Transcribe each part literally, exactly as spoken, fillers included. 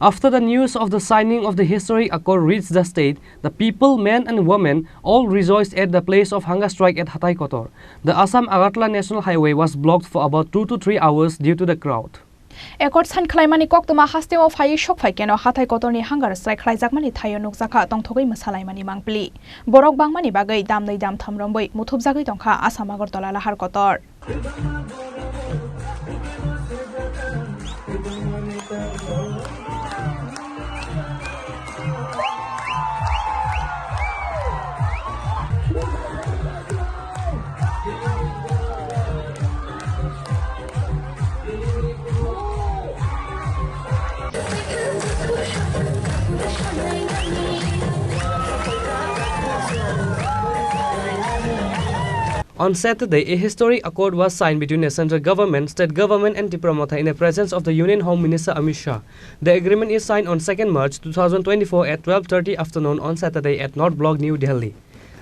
After the news of the signing of the historic accord reached the state, the people, men and women, all rejoiced at the place of hunger strike at Hatai Kotor. The Assam Agartala National Highway was blocked for about two to three hours due to the crowd. Accord sign khlaimani koktwma hasteo phaiwi sok phai keno Hatai Kotorni hunger strike khlaijakmani thaio nukjakha tongthogwi mwsalaimani mangpili. Borok bangmani bagwi damnwi damtham rombwi muthupjagwi tongkha Assam Agartala Lahar Kotor. On Saturday, a historic accord was signed between the central government, state government, and Tipra Motha in the presence of the Union Home Minister Amit Shah. The agreement is signed on second March two thousand twenty-four at twelve thirty afternoon on Saturday at North Block, New Delhi.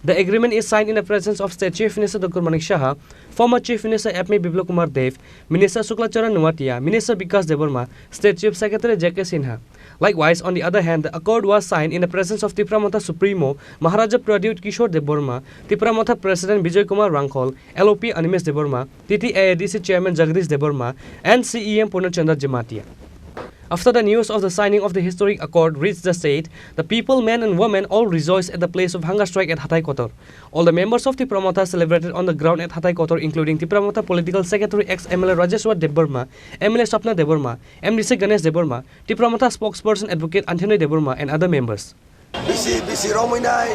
The agreement is signed in the presence of State Chief Minister Doctor Manik Saha, former Chief Minister F M Biplab Kumar Deb, Minister Shukla Charan Noatia, Minister Bikash Debbarma, State Chief Secretary J K Sinha. Likewise, on the other hand, the accord was signed in the presence of Tipra Motha Supremo Maharaja Pradyut Kishore Debbarma, Tipra Motha President Bijoy Kumar Rangkhol, L O P Animesh Debbarma, T T A A D C Chairman Jagdish Debbarma, and C E M Purna Chandra Jamatia. After the news of the signing of the historic accord reached the state, the people, men and women, all rejoiced at the place of hunger strike at Hatai Kotor. All the members of Tipra Motha celebrated on the ground at Hatai Kotor, including Tipra Motha Political Secretary ex M L A Rajeshwar Debbarma, M L A Swapna Debbarma, M D C Ganesh Debbarma, Tipra Motha spokesperson Advocate Anthony Debbarma, and other members. Bisi, bisi romwi nai,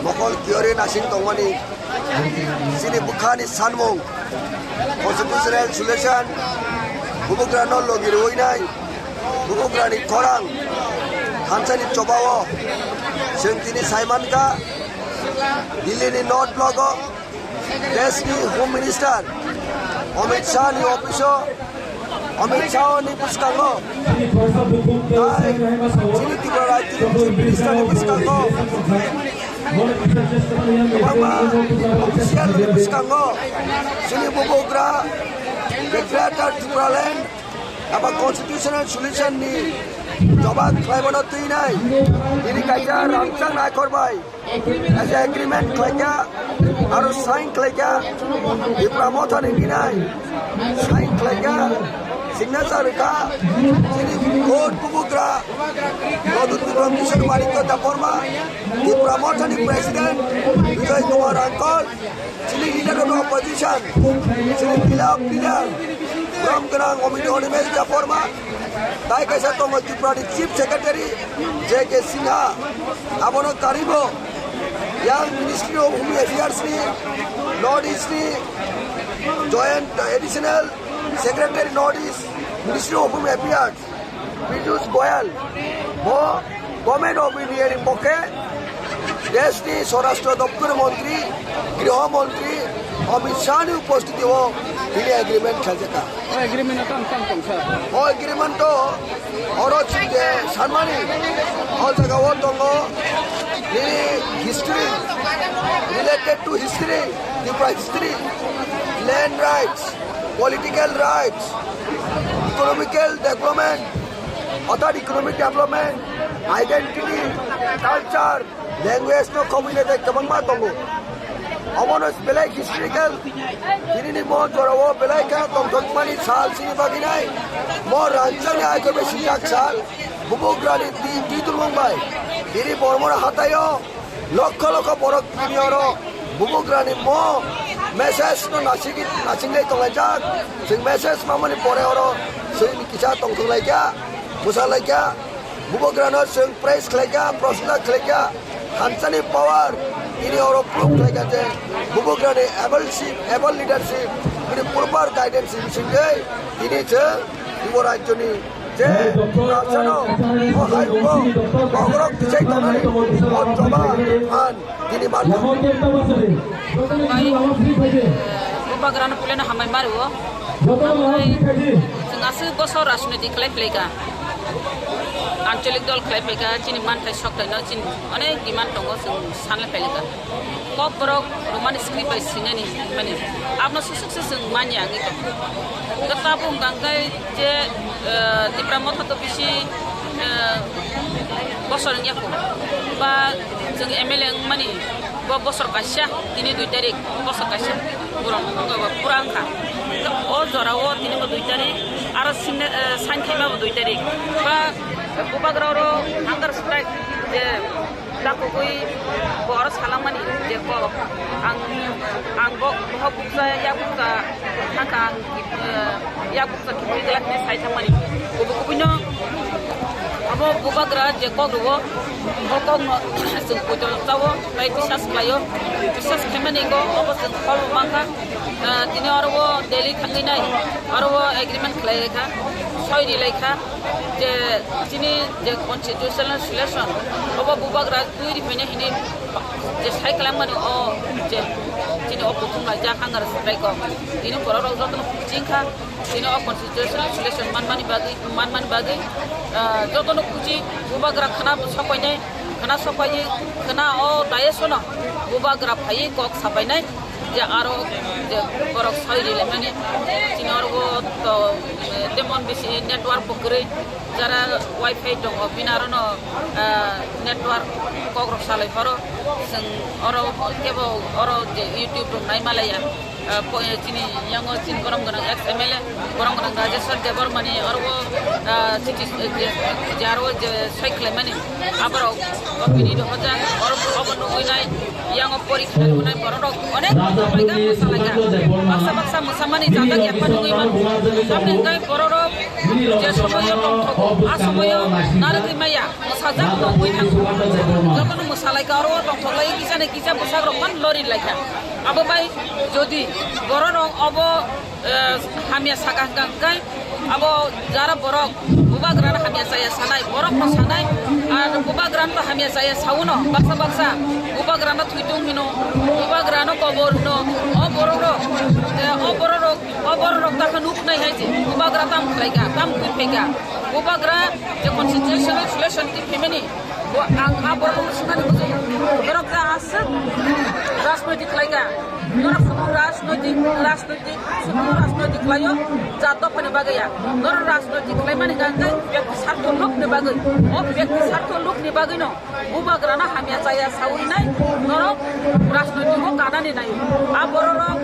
mokol kiyori nasing tongmani, chini bwkhani sanmung, constitutional solution, bubugrano logi rwui nai, bubugrani khorang, thansani chobao, chwng tini saimankha, Delhi ni North Block o, Deshni Home Minister Amit Shah ni office o, Amit Shah ni bwskango, tai chini Tripura Rajya ni Chief Minister ni bwskango, kwbangma official ni bwskango, chini bubugra, the Greater Tipraland, aba constitutional solution ni jobab khlaimano twi nai, tini kaisa rangchak naikhor bai. As a agreement khlaikha, aro sign khlaikha, Tipra Motha ni hinwi sign khlaikha, signature rwkha, chini court bubugra, Pradyut Bikram Kishore Manikya Debbarma, Tipra Motha ni president, Bijoy Kumar Rangkhol, chini leader of the opposition, chini pillar of pillar, borom gwnang Amit Animesh Debbarma, tai kaisa tongo Tripura ni chief secretary, J K Sinha, abono karibo, yang Ministry of Home Affairs ni, North East ni, joint additional secretary North East, Ministry of Home Affairs, Piyush Goyal, bo Government of India ni pokhe deshni Swarashtra Doptor Montri, Griho Montri Amit Shah ni upostiti o tini agreement khlaijak. O agreement o tamo tamo tong sir? O agreement o oro chwng je sanmani, o jaga o tongo nini history, related to history, Tripura history, land rights, political rights, economical development, orthat economic development, identity, culture, language no khobwini tei kwbangma tongo. Omono belai historical, tinini mo jorao belai khe tongthokmani sal chini bagwi nai. Mo rangchakni aikorbai sijak sal, bubugrani twi, twi tulmung bai, tini Bormora hataio lokho lokho borok tini oro bubugrani mo message no nasigi, nasinglai tonglaijak. Chwng message mamani pore oro chwng kisa tongthok laikha, bwsa laikha. Bubugrano chwng praise khlaikha, prosna khlaikha. Thansani power tini oro proof khlaikha je bubugrani able ship, able leadership, bini proper guidance bisingtwi tini chwng Tripura rajyoni je rajano o hai rugo bohrok kichai tongnani o choba phan tini mantha. Bai, bubagrano puilano hambai mario. Chwng aswk bosor rajniti khlai phlaikha. Anchalik dol khlai phlaikha, chini manthai sokthai no chini onek demand tongo, chwng sanlai phlaikha. Kokborok Roman script bai swinani mani abno susuk se chwng manya wngwi tongo. Hwnkhe tabuk hwnkha hwnkhe je, eh, Tipra Motha to bisi Bosor wngya kho, ba chwng M L A wngmani bo bosor kaisa, tini dui tarik, bosor kaisa pura wngkha. O jorao tini bo dui tarik, aro sine-, eh, sain khaima bo dui tarik. Ba bubagra oro hunger strike je dakugwi bo oro salangmani je kok ang, ang bo, bohok buksa yak buksa thangkha ang, eh, yak buksa kibui glak ni sai thangmani. Kubu kubuino abo bubagra je kok rwo, bo kokno chwng poito chao, tai bisas khlaio. Bisas khaimani go obo chwng phol mankha. Ah, tini oro o Delhi thangwi nai, oro o agreement khlai laikha, soi ri laikha je chini je constitutional solution, obo bubagra twi ri phaina hini je sai khlangmani o je chini o kuthum laijak hunger strike o. Tini borok rok jotono kuching kha. Tini o constitutional solution manmani bagwi, manmani bagwi, ah, jotono kuchi bubagra khna sokoinai, khna sokoi, khna o dais o no bubagra phaiwi kok sapainai je aro je borok soi rilaimani. Tini oro o to, eh, temon bisi network bo kwrwi, jara wifi tongo bini aro no, ah, network kok rok salai pharo chwng oro kebo oro je YouTube rok nai malaya. Ah, po-, eh, chini yango chini borom gwnang ex M L A, borom gwnang Rajeshwar Debbarmani oro, ah, chiti, eh, je, je aro je soi khlaimani, aborok opini dohoja, oro obo nugwi nai, yango porikha rwnai borok rok onek paika mwsa laika, baksa baksa mwsamani jajak yapha nugwi mano. Tamni hwnkhe borok rok je somoyo tongthogo, a somoyo narwgwi maya, mwsajak tongwi thango. Jotono mwsa laika oro tongthok lai kisa ni kisa bwsarok phano lori laikha. Abo bai jodi borok rok obo, eh, hamya saka hwnkha hwnkhe abo jara borok bubagrano hamya chaya sanai, borokno sanai, ar bubagrano hamya chaya sauno baksa baksa bubagrano thwitung hino, bubagrano kobor hino, o borok rok, eh, o borok rok, o borok rok takha nuk nai hai je bubagra tam khlaika, tam khui phaika, bubagra je constitutional solution twi phaimani. Bo ang a borok no swngani bujui. Borok ja aswk rajnoitik khlaika. Norok sumung rajnoitik, rajnoitik, sumung rajnoitik khlaio, jat dophani bagwi ya. Norok rajnoitik khlaimani hwnkha hwnkhe byakti sartho lukni bagwi. O byakti sartho lukni bagwino bubagrano hamya chaya sawi nai norok rajnoitik o kanani nai. A borok rok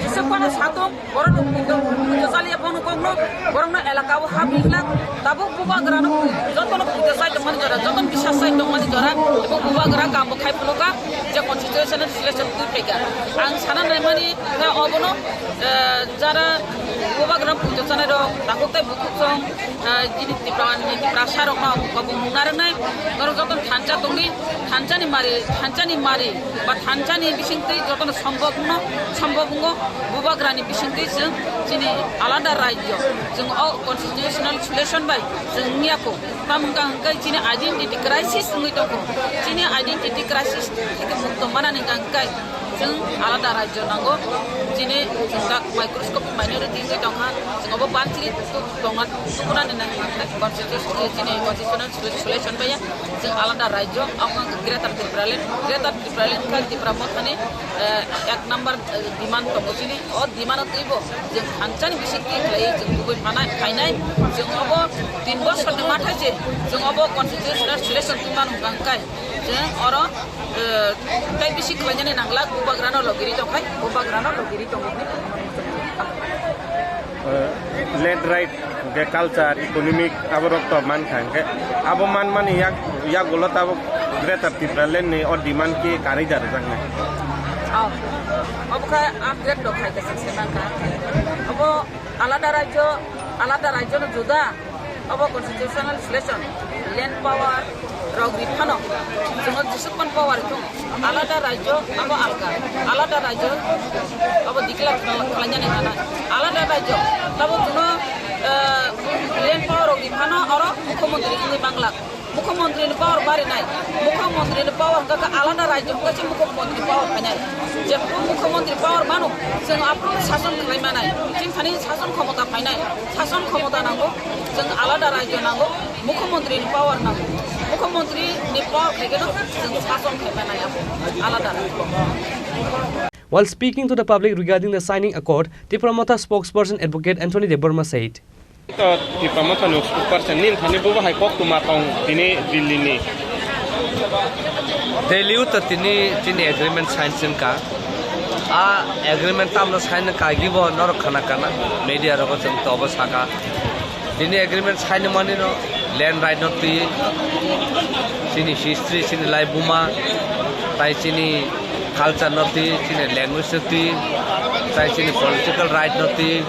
jesa phano satung Borok rok pujo, pujo chaliya bono kokno, borok no elaka o hap ringlak, tabuk bubagra no joto no pujo chai tongmani jora, joto no bisas chai tongmani jora, ebo bubagra kam bo khai phunukha, je constitutional selection twi phaikha. Ang sana naimani kha obono, eh, jara bubagra pujo chanai rok, takhuk tei bukhuk song, eh, jini Tipra ni Tiprasa rok no kobong mung narwknai, norok joto no thansa tongwi, thansa ni mari, thansa ni mari, ba thansa ni bising twi joto no sombok no, sombok wngo. Bubagrani bisingtwi chwng chini alada rajyo, chwng o constitutional solution bai chwng wngya kho. Tamo wngkha hwnkhe chini identity crisis wngwi tongkho. Chini identity crisis theke mukto manani hwnkha hwnkhe chwng alada rajyo nango. Chini chwng dak microscopic minority wngwi tongkha. Chwng obo banchiri tu-, tongna tukunani nangkha constitution, chini constitutional solution baiya. Chwng alada rajyo, abo wngkha Greater Tipraland. Greater Tipraland wngkha Tipra Mothani, eh, ek number, eh, demand tongo chini. O demand o twibo chwng thansani bisingtwi khlaiwi chwng kubui phanai, phainai. Chwng obo tin bosorni mathai se chwng obo constitutional selection twi manu hwnkha hwnkhe chwng oro, eh, tei bisi khlainani nanglak, bubagrano logiri tongkhai, bubagrano logiri tongmani. Eh, land right, hwnkhe culture, economic, aborok to mankha, hwnkhe abo manmani yak-, yagulo tabuk Greater Tipraland ni o demand khe kanwi da rwjaknai. Oh, obo khe upgrade rok khai khe se mankha. Obo alada rajyo, alada rajyo no juda. Obo constitutional selection, land power rok ri phano, chwng jesukman power thung, alada rajyo abo alga, alada rajyo abo declare khlainani nana, alada rajyo tabo chwngno, eh, land power rok ri phano oro mukhyamantri wngwi manglak. Mukhyamantri ni power barinai, mukhyamantri ni power hwnkha khe alada rajyo hwnkha se mukhyamantri power phainai. Jephru mukhyamantri power mano, chwng aphuru sason khlai manai. Chini thani sason khomota phainai, sason khomota nango, chwng alada rajyo nango, mukhyamantri ni power nango. Mukhyamantri ni power khai kheno chwng sason khai manai abo alada rajyo. While speaking to the public regarding the signing accord, Tipra Motha spokesperson Advocate Anthony Debbarma said, To Tipra Motha ni spokesperson nini thani bo hai koktwma tong tini Delhi ni. Delhi o to tini chini agreement sign singka. A agreement tamno sign kagibo norok khana kana media rogo chwng tobo saka. Tini agreement sign mani no land right no twi, chini history, chini lai buma, tai chini culture no twi, chini language no twi, tai chini political right no twi,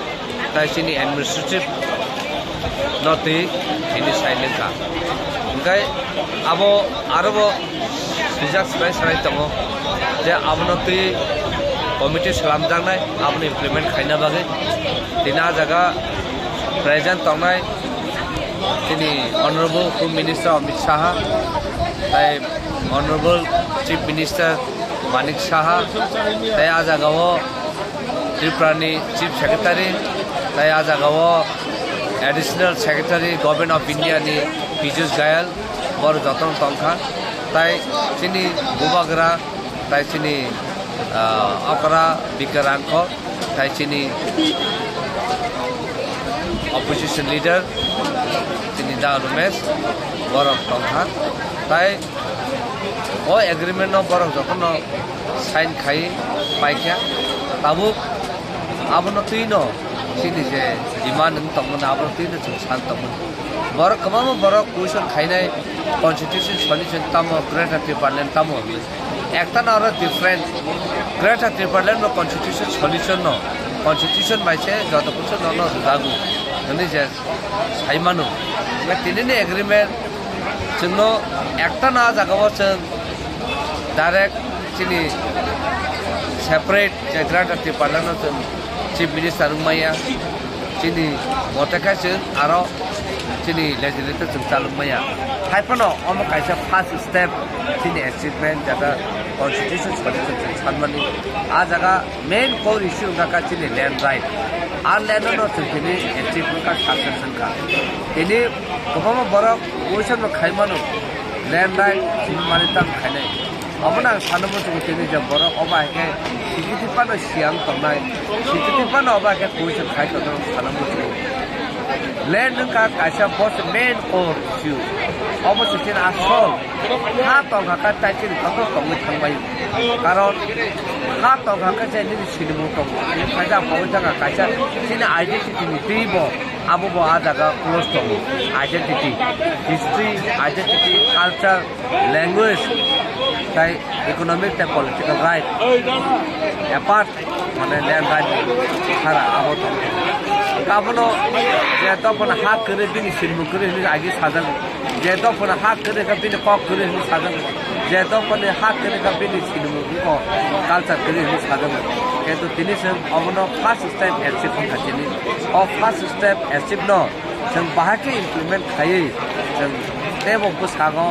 tai chini administrative no twi hini sai nengkha. Hingkai abo arobo swijak swrai swrai tongo je abono twi committee slamjaknai, abono implement khaina bagwi. Tini a jaga present tongnai chini Honorable Home Minister Amit Saha, tai Honorable Chief Minister Manik Saha, tai a jaga o Tripura ni Chief Secretary, tai a jaga o Additional Secretary Government of India ni Piyush Goyal, boro jotono tongkha, tai chini bubagra, tai chini, ah, okra Bikar Rangkho, tai chini opposition leader, chini Da Rumesh, borok tongkha, tai o agreement no borok jotono sign khai paikha. Tabuk abono twino chini je demand wng tongmani, abono twino chwng san tongmani. Borok kwbangma borok question khainai, constitution solution tamo, Greater Tipraland tamo hwnwi. Ekta no oro different, Greater Tipraland no constitution solution no, constitution bai se joto kuchu no no rwjago hwnwi je sai mano. Hwnkhe tinini agreement chwngno ekta no a jaga o chwng direct chini separate je Greater Tipraland no chwng Chief Minister wng maya, chini mote khe chwng aro chini legislator chwng chalwk maya. Hai phano omo kaisa first step chini achievement, jata constitution solution chwng sanmani. A jaga main core issue wngkha kha chini land right. A land no chwng tini achieve wngkha success wngkha. Tini kwbangma borok question no khai mano, land right simi mani tam khainai. Omono ang sanwi muchungo tini je borok obo hai khe sikiti phano siyang tongnai, sikiti phano obo hai khe question khai tongnai, ang sanwi muchungo. Land wngkha kaisa bo se main core issue. Obo se chini asol ha tongkha khe tai chini joto tongwi thangbai. Karon ha tongkha khe je nini sinimung tongo. Kaisa bo wngkha kaisa chini identity ni twi bo, abo bo a jaga close tongo. Identity, history, identity, culture, language, tai economic tai political right apart, mane land right sara abo tong. Abono je dophano ha kwrwi bini sinimung kwrwi hwnwi agi sajago, je dophano ha kwrwi khe bini kok kwrwi hwnwi sajago, je dophano ha kwrwi khe bini sinimung kok culture kwrwi hwnwi sajago. Kintu tini chwng obono first step achieve wngkha tini. O first step achieve no chwng bahai khe implement khaiwi chwng teibo bwskango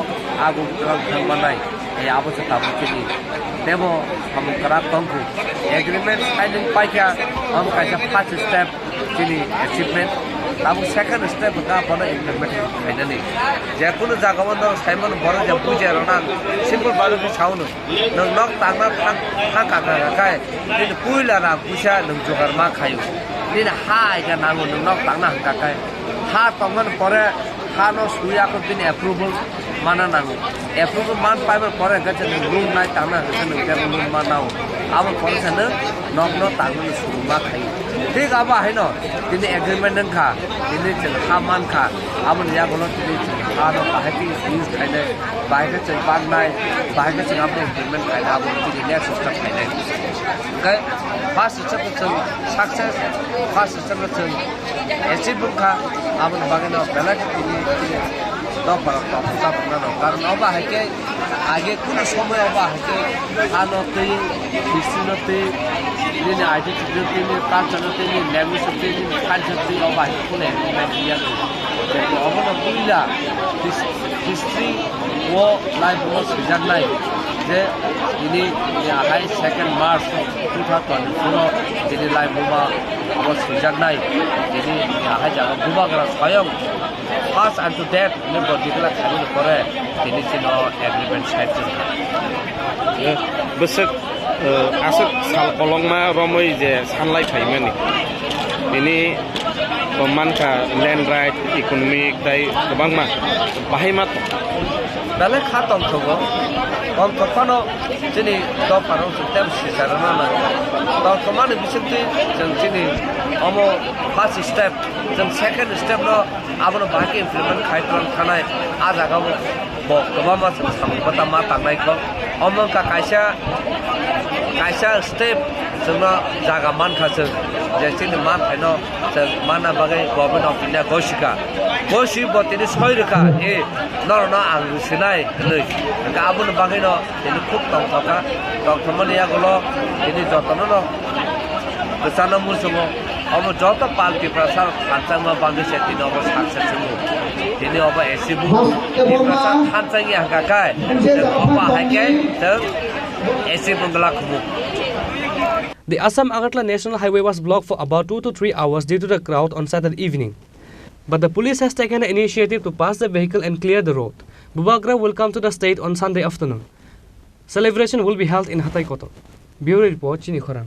agung kwrwng thang mannai, eh, abo se tabuk chini teibo samung kwrak tongkhu. Agreement signing paikha, omo kaisa first step chini achievement. Tabuk second step wngkha bono implement khainani. Je kunu jagao norok sai mano borok je buja rwna simple baro khe sao no. Nwng nok tangna thang, thang kaka kha khai, nini puila rang puisa nwng jugar ma khaio. Nini ha aika nango nwng nok tangna hwnkha khai. Ha tongmani pore ha no sui ako bini approval mana nango. Approval man paimani pore hwnkhe se nwng room nai tangna hwnkhe nwng tebo room ma nao. Abo pore se nwng nok no tangmani suru ma khaio. Thik abo haino tini agreement wngkha, tini chwng ha mankha, aboni yagulo tini chwng ha no bahai khe use khainai. Bahai khe chwng baknai, bahai khe chwng abo implement khainai, abo chini next step khainai. Hwnkhe first step no chwng success, first step no chwng achieve wngkha, aboni bagwi no belai khe tini, tini dophano tongthok tongna no. Karon obo hai khe age kunu somoy obo hai khe ano twi, history no twi, nini identity no twi, nini culture no twi, nini language no twi, nini culture twi obo hai khe kunu implement ya. Obono puila his-, history o laibuma swijaknai je tini ahai second March two thousand twenty-four o tini laibuma abo swijaknai. Tini ahai jaga bubagra swayong first and to death ni bo declare khaimani pore tini chini agreement sign wngkha. Eh, bwswk, eh, aswk sal kolokma romwi je sanlai phaimani. Tini, oh, mankha land right, economic, tai kwbangma bahai ma tong. Belai kha tongthogo, tongthok phano chini dopharok chwng tei sicharwna nango. Tongthokmani bisingtwi chwng chini omo first step, chwng second step no abono bahai khe implement khai tong thanai. A jagao bo kwbangma chwng samung bwtama tangnai kho. Omo wngkha kaisa, kaisa step chwngno jaga mankha chwng, je chini manthaino chwng manna bagwi Government of India goisika. Gosi bo tini soi rwkha, e, norokno ang rwsinai hwnwi. Hwnkhe aboni bagwino tini khub tongthokha. Tongthokmani yagulo tini jotono no kwchangno muchungo. Omo joto pal Tiprasa thanchangma bagwi se tini obo saksa chwngo. Tini obo A C bu Tiprasa thanchangya hwnkha khe, chwng obo hai khe chwng A C bungla khumu. The Assam Agartala National Highway was blocked for about two to three hours due to the crowd on Saturday evening. But the police has taken the initiative to pass the vehicle and clear the road. Bubagra will come to the state on Sunday afternoon. Celebration will be held in Hatai Kotor. Bureau report, Chini Khorang.